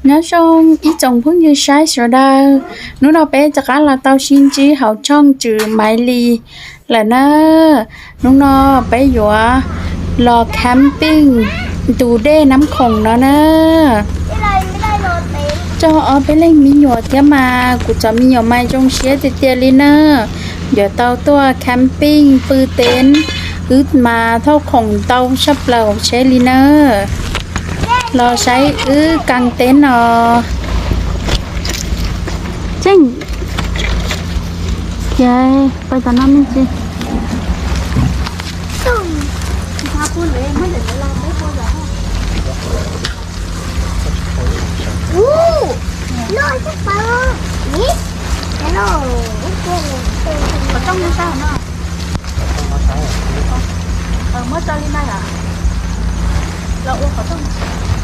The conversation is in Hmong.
Nyob zoo ib tsoom phooj ywg saib sawv daws, hnub no peb rov qab los tau sib ntsib hauv tshooj Tswv Maiv Lis lawm na. Hnub no peb yuav los camping ntu dej Nab Khoom no na. Txog ob peb leeg me nyuam thiab mas kuv cov me nyuam mas zoo siab tiag tiag li na. Yuav tau tuaj camping pw teeb, wb mas thauj khoom ntau tshaj plaws seb li na. Los saib wb kab teeb no. Tseeb, ces pais tom no me ntsis. Qhov rooj no tau no. Muab tso li no yom. Los ua qhov rooj.